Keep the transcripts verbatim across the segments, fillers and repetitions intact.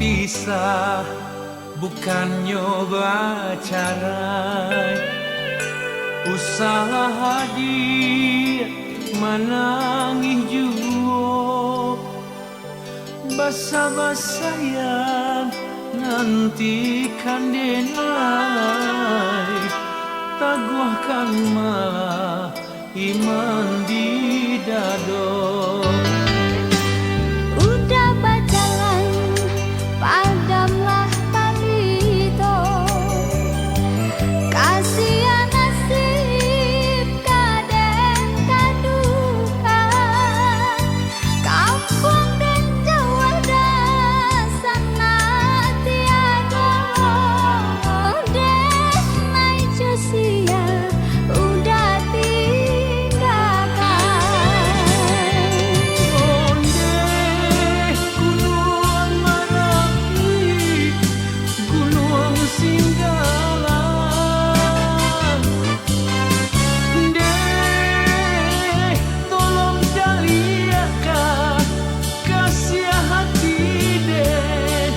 Bapisah bukannyo bacarai, usahlah hadir manangih juo. Basa-basaian nantikan denai, taguahkanlah iman di dado. Udah bajalan, padamlah tali tu. Kasian nasib ka den kadukan. Kampuang den jauah, dasan nan tiado, denai jo sia udah tinggakan. Ondeh Gunuang Marapi, Gunuang Singgalang. Ndeh, tolong caliakkan kasiah hati den,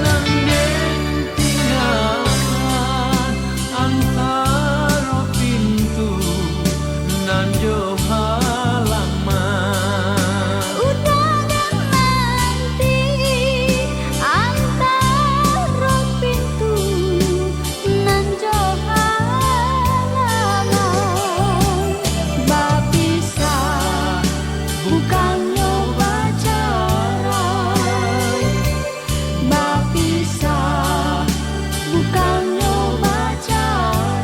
nan den tinggakan antaro pintu nan jo halaman. Udah den nanti antaro pintu nan jo halaman. Bapisah bukannyo bacarai. Bapisah bukannyo bacarai.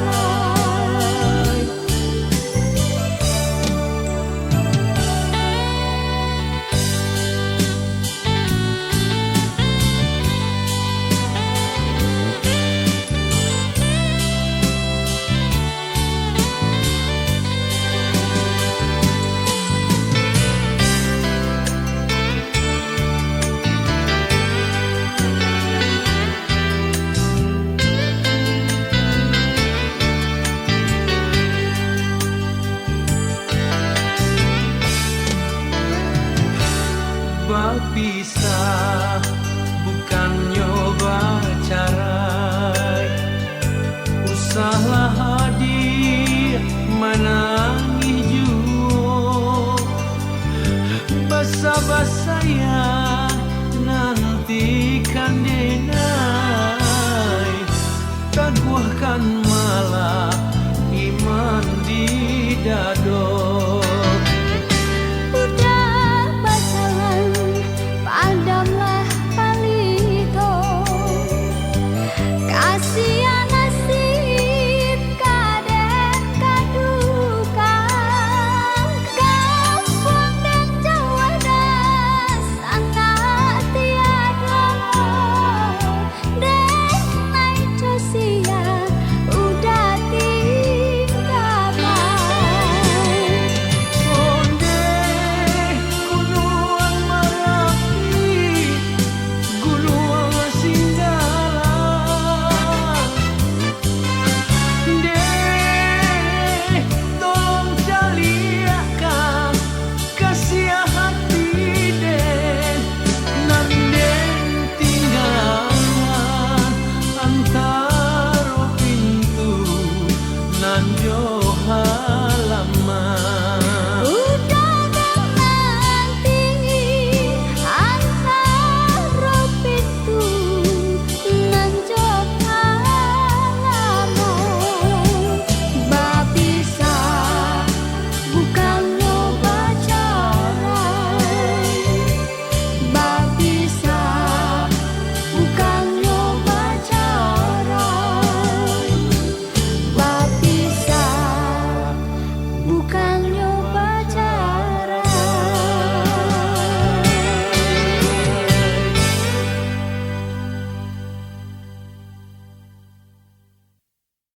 Bapisah bukannyo